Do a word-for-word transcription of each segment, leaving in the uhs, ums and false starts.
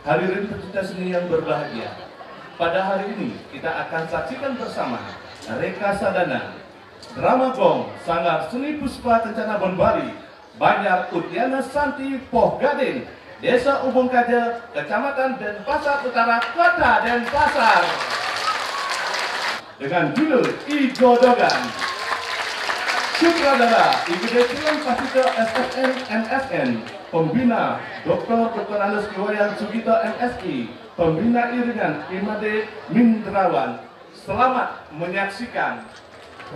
Hadirin pecinta seni yang berbahagia, pada hari ini kita akan saksikan bersama Reka Sadana, Drama Gong, Sanggar Seni Puspa Kencana Bonbali, Banjar Utiana Santi Poh Gading, Desa Ubung Kaja, Kecamatan Denpasar Utara, Kota Denpasar. Dengan judul Igodogan. Sutradara, I G D Film Pasito S F N M F N. Pembina, Doktor Doktor Andes Kiwayan Sugito M Si. Pembina iringan, Imade Mindrawan. Selamat menyaksikan.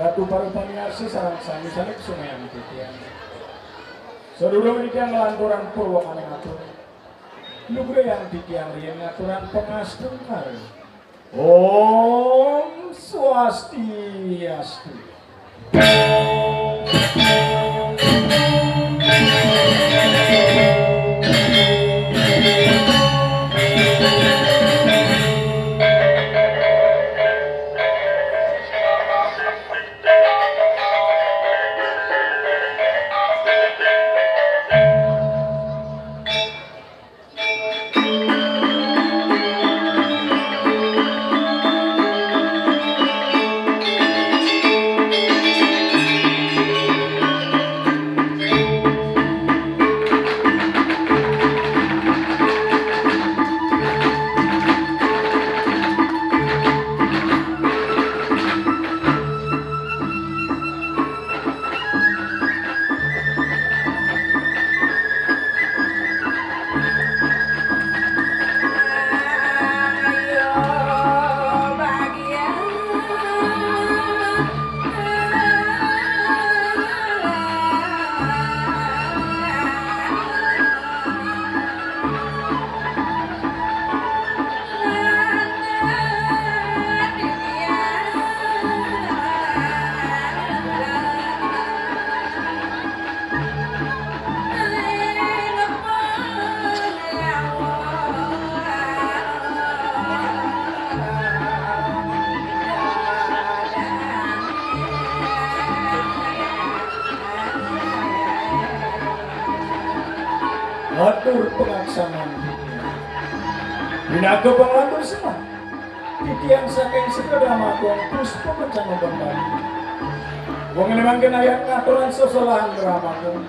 Ratu para pamiarsa sareng sami sané kusumayang titiang. Sadurung titiang nglanturang purwakaning atur, lugrayang titiang riin ngaturang pangastungkara. Om Swastiastu. Atur pangaksanan. Pinaka panglantur semah. Titiang saking Sekolah Drama Gong Puspa Kencana Bonbali. Wenginé mangkin ayat ngaturang sesolahan drama gong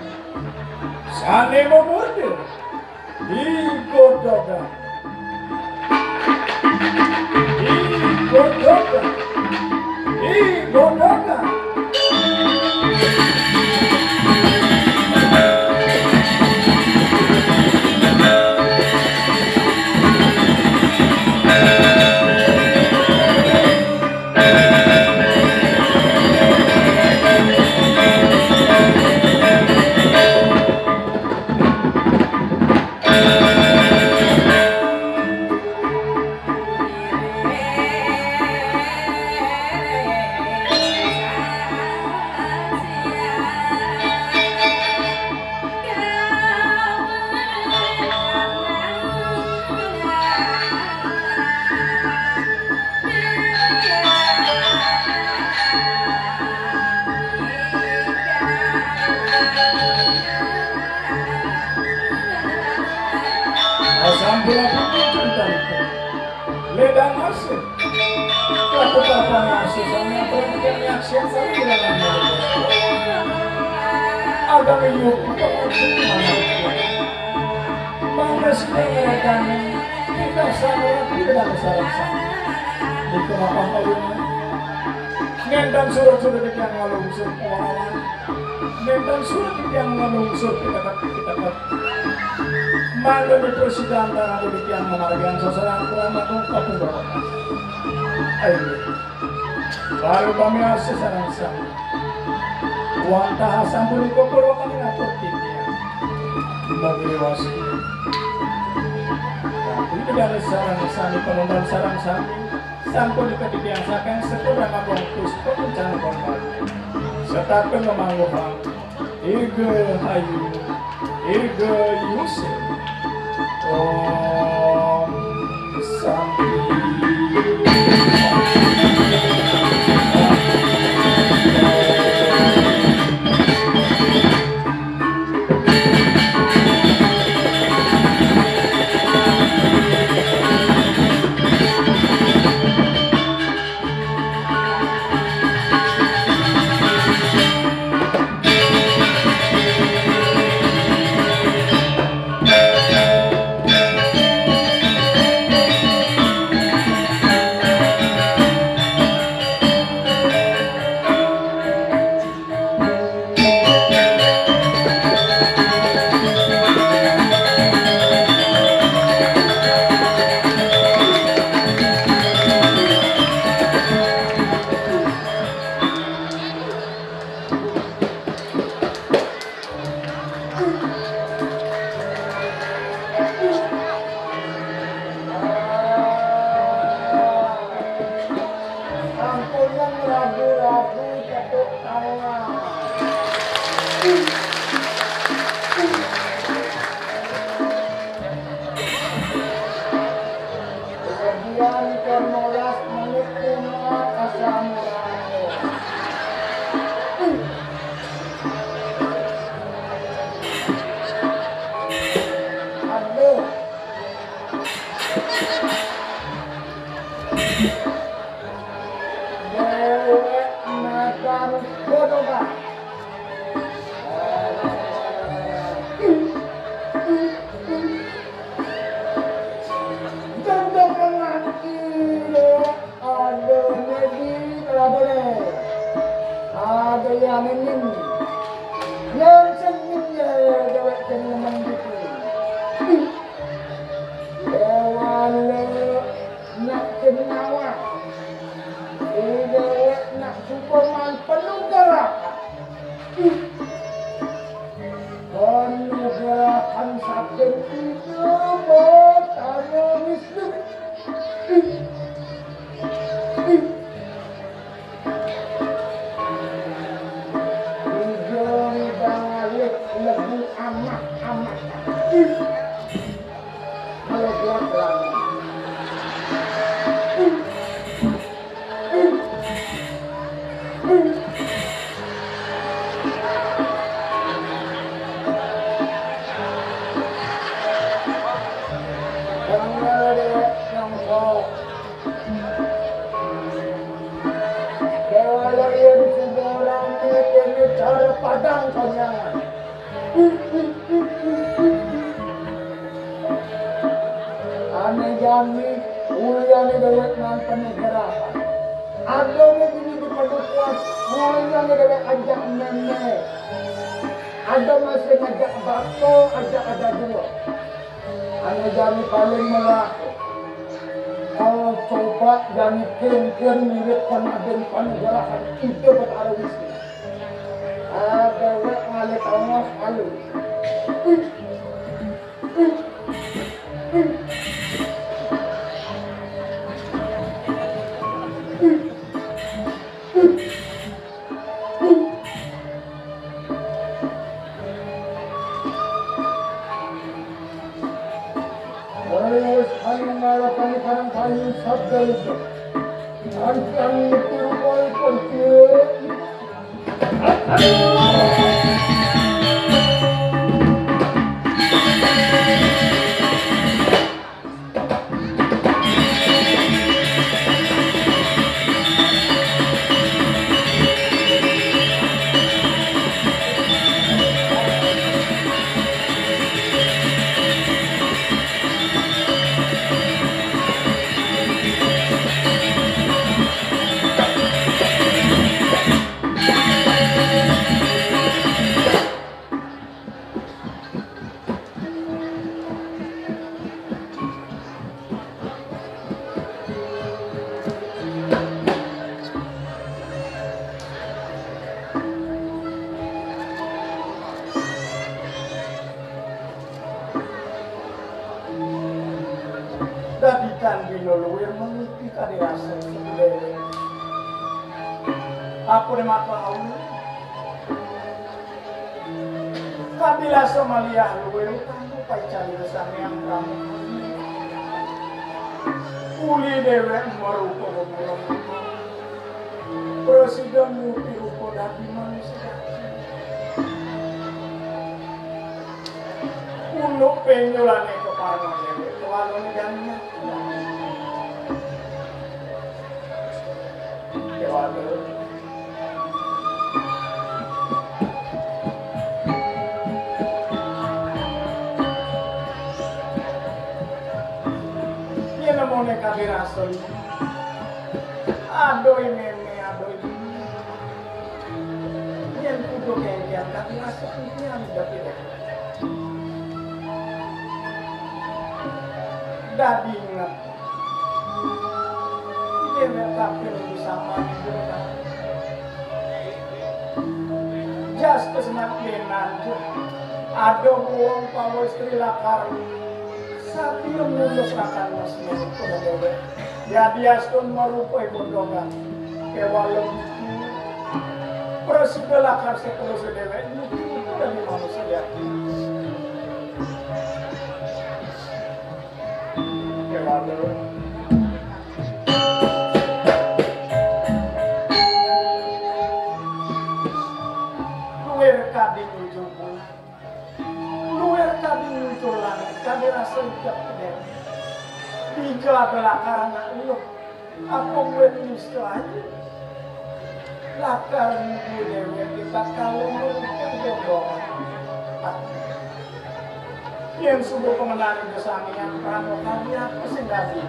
sané mamurda Igodogan. Igodogan. Igodogan. Sampun, ampun, cerita itu. Ledang asih. Laku papan asih, sami apa yang nyaksian sami bilangan. Ada minggu kita. Mangga sing ngeretani, kita sama tidak ada salah sama. Itu apa kalian? Ngendang surat-surat yang lalu, surat pengawalan. Nénten surat titiang manungsur piteket-piteket. Mangda dipresidan tanah titiang mamargiang sasaran kurang langkung kapungkur. Ayo. Para pamiarsa sareng sami. Wantah sampun iko purwakaning atur titiang. Mangga diwasi. Tapi dari sareng sami, penonton sareng sami. Sampun dipetikiang saking Sekolah Drama Gong Puspa Kencana Bonbali. Setata ngamangguhang Irga Hayu, Irga Yusuf. Om Santi. Kalau kuat, Kewala yen sing ora mikirne cara padang konyangan. Ane jani, uliane dewek nang penegerahan. Adone dini di padukuhan, uliane dewek ajak nene. Ada masih ngajak bako, ajak ada dua. Ane jani paling melah. Oh, coba jani kengken mirip panaden panegerahan ide Betara Wisnu. Ah, dewek ngalih tongos alu. Wis ayo ngalakani parang payu sabda itu. Ancang itu rupa percaya. Dadi kan dina luwih mengiki kadi rasa. Apa ne maka Allah? Kabilasa malih luwih utama paican Ida Sang Hyang Pramukami. Uli dewek marupa bebulan. Prasida muti rupa dadi manusia. Unduk penjolane keparengane dewek kewalane jani. Kewala. Yen nemone kadi rasa. Aduh, meme, aduh. Yen kudu kengken kadi rasa yen dadi. Dadi inget. Dewek kaping di samane Jas kesenak benan. Ada wong pawis tri lakar. Sapi ngurus rakan mas pada dewek. Jadi astun marupai potongan. Kewalem. Prasida lakar seterus dewek. Dari manusia. Kewala. Luwih kadi nuju bulan. Luwih kadi nuju langit, kadi rasa ucap dewek. Dija adalah karena lu. Apa buat nista aja? Lakar ibu dewek kita kalau merupakan jodoh. Yang subuh pengenalan Ida Sang Hyang Pramukami apa sing dadi?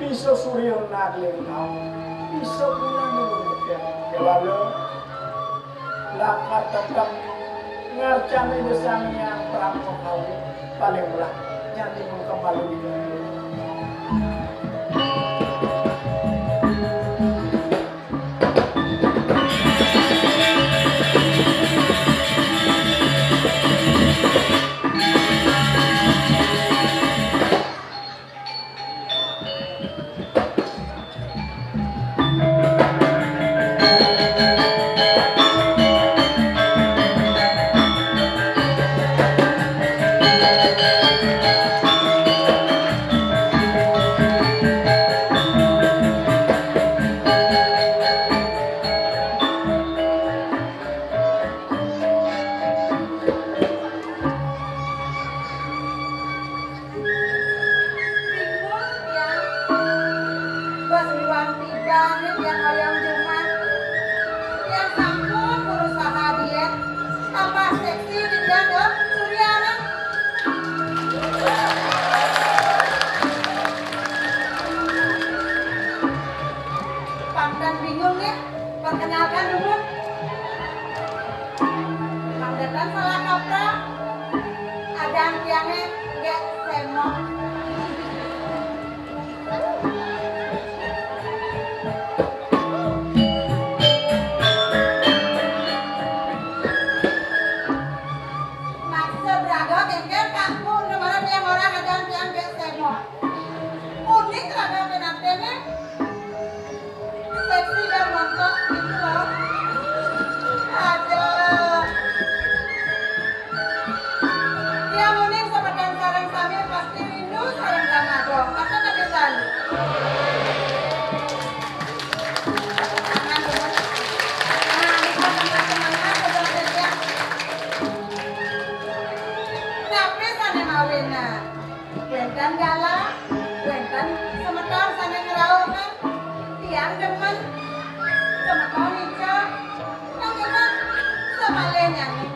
Bisa surya nagling kau. Bisa bulan nurut ya. Kewala. Lakar tetep ngarcana Ida Sang Hyang Pramukami. Paling belah. Jadi mau kembali di Apa? Adan tiangé gék sémok. Maksud raga kéngkén, Pak, Bu, nu mara tiang orahang adan tiang gék sémok. Uning raga penampilanné. Seksi dan montok gitu loh. Aduh. Tiang uning semeton sareng sami pasti rindu sareng Kang Agung. Masa kepisan? Nah, ini kan teman-teman, nah, teman-teman ya. Tapi sané mawinan. Wénten galah, wénten semeton sané ngrauhang, tiang demen. Semeton ica, nang demen, samalih nyanyi.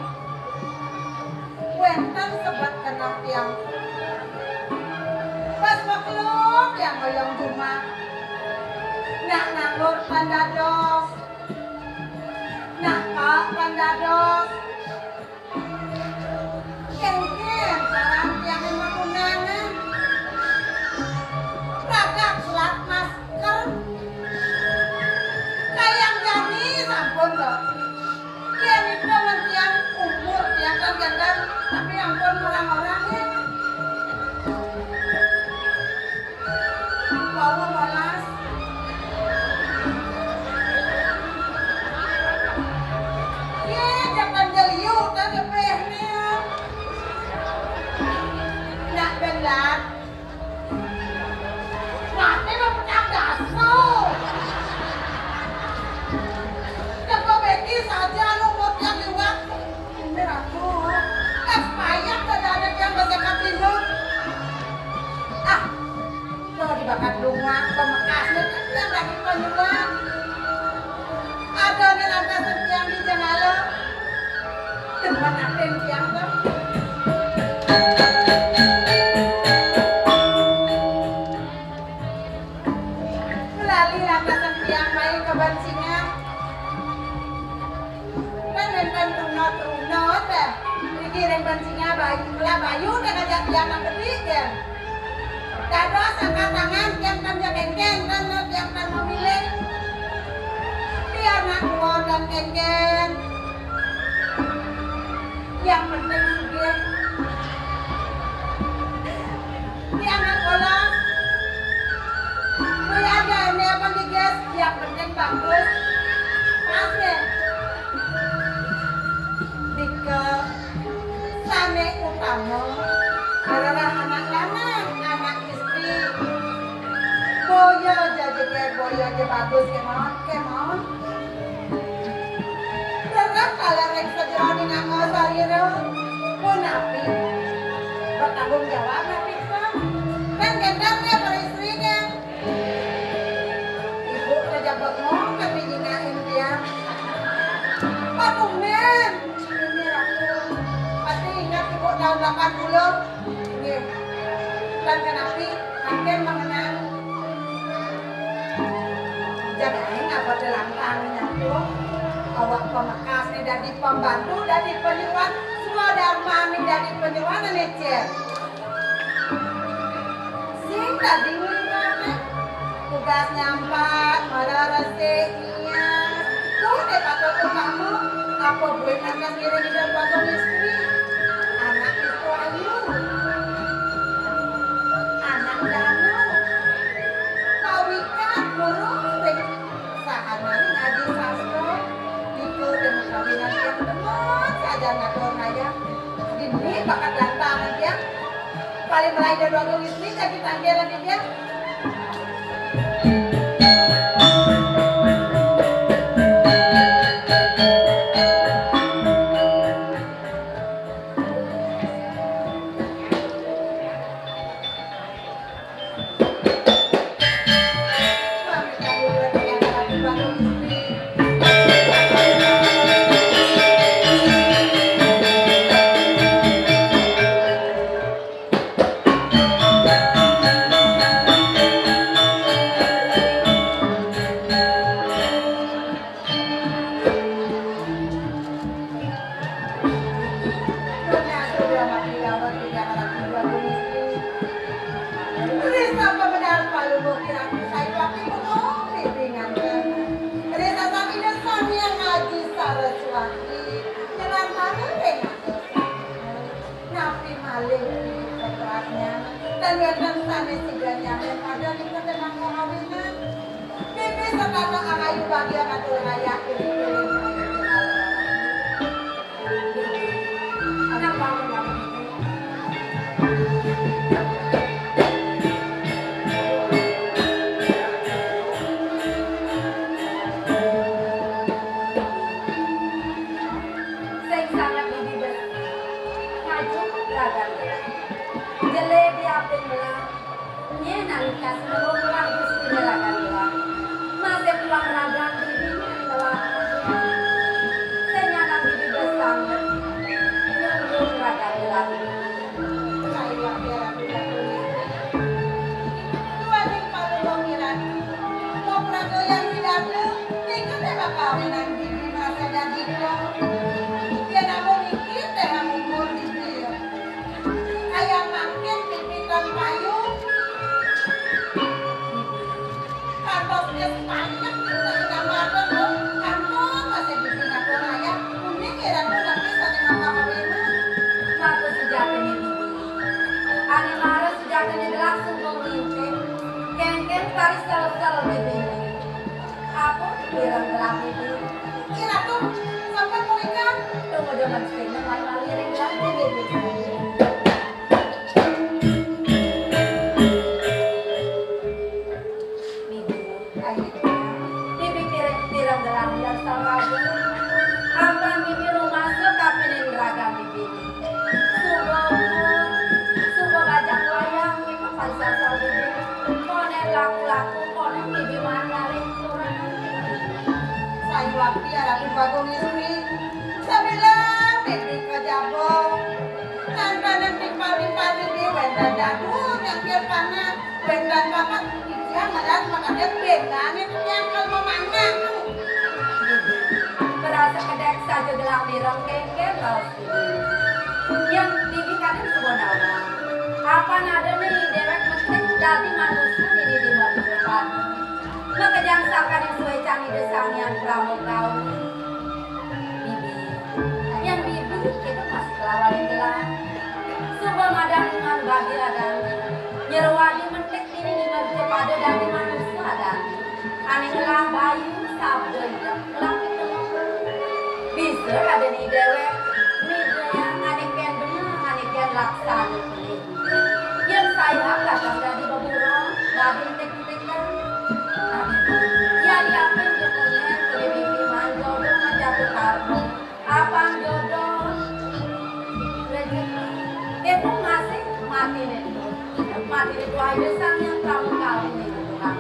Wénten sebet keneh tiang. Pas maklum tiang hoyong jumah. Nak nganggur pan dados. Nak paek pan dados. Kéngkén, barang tiangé matunangan. Ragak selat masker. Kayang jani sampun, kok. Yén itung tiang umur tiang kan gandeng, tapi ampun orang-orang ya. Wau welas. Yé, jangan jeliu, kan lebih nih. Nak belat. Mati lo pecah dasu. Jaga beki saja lo mau tiap liwat. Ini aku. Kan payah kada ada yang bersekat lindung. Ah, lo dibakat lunga, pemekasnya kan yang lagi penyulam. Ada nih lantas yang di jengala. Demen atin tiang tuh. Lali lantas tiang main ke bancingan. Kan nenten tunot-tunot dah. Iki ring bancingan bayu, lah bayu dah ngajak tiang nang gede kan. Dados angkat tangan, tiang kan ya kéngkén, kan tiang kan memilih. Biar nak kuat dan kéngkén. Yang penting sugih. Tiang nak polos. Kuwi ada ini apa nih, guys? Yang penting bagus. Pas ya. Nika sané utama adalah anak lanang, anak istri. Boya aja, boya aja bagus, kemon, kemon. Tetep kala ring sajeroning anggota sarira, punapi? Bertanggung jawab napi, Kang? Kan gendang ya para istrine. Ibu kerja bengong tapi nyinain dia. Patungan, ini ratu. Pasti ingat ibu tahun delapan puluh. Nggih. Lan kenapi mangkin mengenang jagaing apa telantang nyatu. Awak pamekasne dadi pembantu, dadi penyeruan, swadarmane dadi penyeruan, licin. Sing dadi ngliwate. Tugas nyampat, mara resik, nyias. Tuh, deh, patut utama. Apa buin akan ngiring ida bagong istri? Anak istri ayu. Anak danu. Pawikan, lurus, ring sahanane ngaji sastra. Iku ring kawinan yang demen saja ngatur ngayah. Dini bakat ganteng aja. Paling mulai dari waktu istri, jadi tangkil lagi dia. Ayah kulit-kulit. Kenapa aku nggak begitu? Sing sanget bibi bes-, maju ragan. Jelé diapin belah. Nyén nalika semeton Gusti ragan ilang. Masih pulang ragan bibi nyén telah. Sing anak bibi besar. Nyumbung ragan ilang. Saya biar aku tak boleh. Dua ning palu wong iran. Mau pragoyan di dapur, ikut deh kawinan bibi merasa jadi dong. Dia namun ikut deh umur bibi. Ayam mangkit pipitan payu. Kantos es banyak kita makan loh. Kantos masih bikin aku raya. Unik ya, aku nanti saja makan. Maka sejatinya bibi. Ane mara sejatinya gelas sungguh mimpi. Kengkeng tarik sel-sel bibi. Aku bilang gelas bibi. Kira tuh sampai mau ikan. Tunggu zaman sini main lari ring gelas bibi. Bibi, ayo. Bibi kira, kira gelang dasar raga. Apan bibi rumasa kapinin raga bibi. Suba, suba bajang wayang, pansar bibi. Koné laku-laku, koné bibi maan ngalih kurang. Sayuwakti Ratu Bagong Istri. Sabilang bibi ka jaba. Tanpaning timpal-timpal bibi wénten dadu nyangkir panah. Wénten papat, titiang ngedan makadé béndané titiang kal mamanah. Berasa kedék saja gelang direm kéngkén raos bibi. Yén bibi kadén suba nawang. Apan adané déwék mesti dadi manusa dini di mati depan. Makejang sakaning suécan Ida Sang Hyang Pramakawi. Bibi, yén bibi kita masih kelawan gelang. Suba madan iman bagi adané. Nyeruadi mentik Dini ngerja pada dadi manusa dadi. Ané ngelah bayu sabda idep ngelah pitelem. Bisa dadi ni déwék, ni déwék ané kén bener, ané kén laksana pelih. Yén sayang datang dadi beburon, dadi entik-entikan. Nah, ya diapin ya koné, pelih bibi manjodoh manjatuh karma. Apan jodoh rejeki. Kéto masih mati né. Mati né tuah Ida Sang Hyang Pramakawi né Tuhan.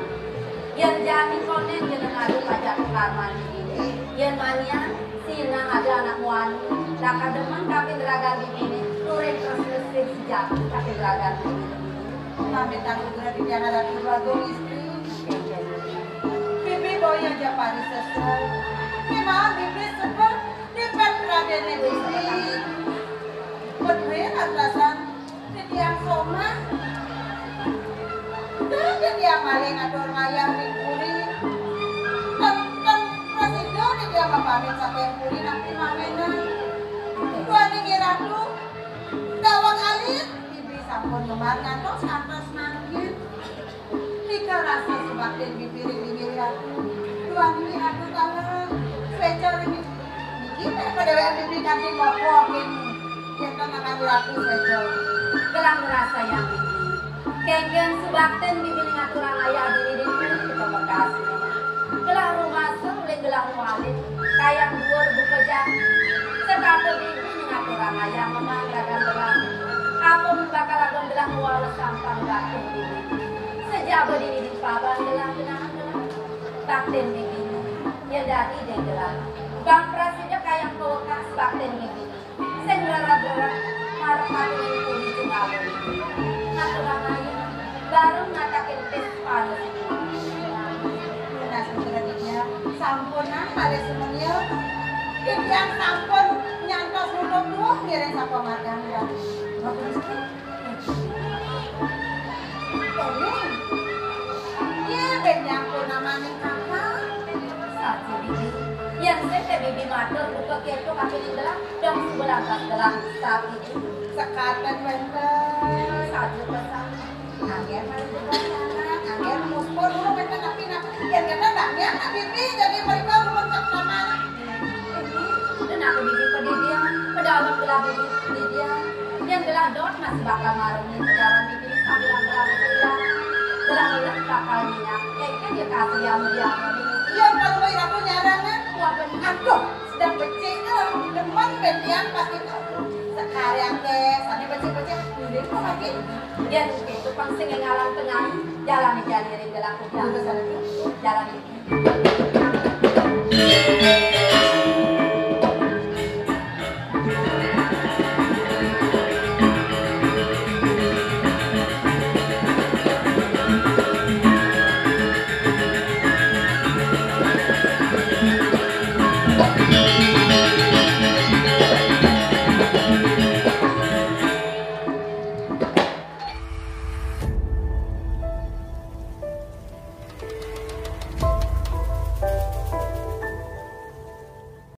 Yén jani koné jeneng adu pajak karman ini. Yén manian, sinah ada anak muani, lakar demen kapin ragan bibiné, nurin tresna sing sejati kapin ragan bibiné. Pamit aku berarti tiang ada keluarga istri. Bibi boya ja paris sesel. Kémahan bibi sebel. Di pradéné Gusti. Bedué lantasan titiang somah. Dah titiang malih ngatur ngayah ring puri. Ten, ten, prasida titiang mapamit saking puri nampi mamenan. Duaning Ratu, daweg alit, bibi sampun ngembar ngantos, ngantos mangkin. Nika rasa subaktin bibi ring inggih Ratu. Duaning Ratu taler. Suéca ring niki, niki padéwékan bibi kanti bapa kéné. Yén ten akan Ratu suéca. Gelang ngrasayang bibi. Kéngkén subaktin bibi ngaturang ayah dini dini kita bekasné. Gelah rumasa uling gelah mualin. Kayang duur buka jati. Setata bibi ngaturang ayah memang ragan gelah. Apa mun bakal agung gelah muara sampang bakal bibi. Sejaba dini di paban gelang genangan gelang. Baktin bibini, yén dadi deh gelang. Bang prasida kayang kawekas baktin bibini. Sing rara-rara, marep mati ning puri Cenggawe. Ngaturang ayah, bareng ngatakin tis panes. Lunas sutra dia, sampun nah malih sumenya. Titiang sampun nyantos nutup duwuh ngiring sapa margane. Bagus. Tolong. Yé, ben nyangkul namaning kakak. Saja, Bibi. Yén sing té Bibi matur buka kéto kapining gelang, dong suba lantas gelang sapi. Sekaten wénten. Saja pesan. Angger mari buka anak, angger muspur dulu wénten napi-napi. Yén kéto ndang nyang Bibi jadi mereka rumah Aku bibi pedidian, padahal bang gelah bibi pedidian. Yén gelah dot masih bakal marengin jalan bibi sambil gelah pedidian. Gelah gelah bakal nyak, ya kan dia kasih yang dia. Iya, kalau mau aku nyarangan, wah benar. Aduh, sedang becik, eh, demen bentian pasti kamu. Sekarang deh, sambil becik-becik, ini kok lagi. Ya, itu pang sing ngalang tengah, jalan jalirin gelah aku. Jalan itu. Jalan itu.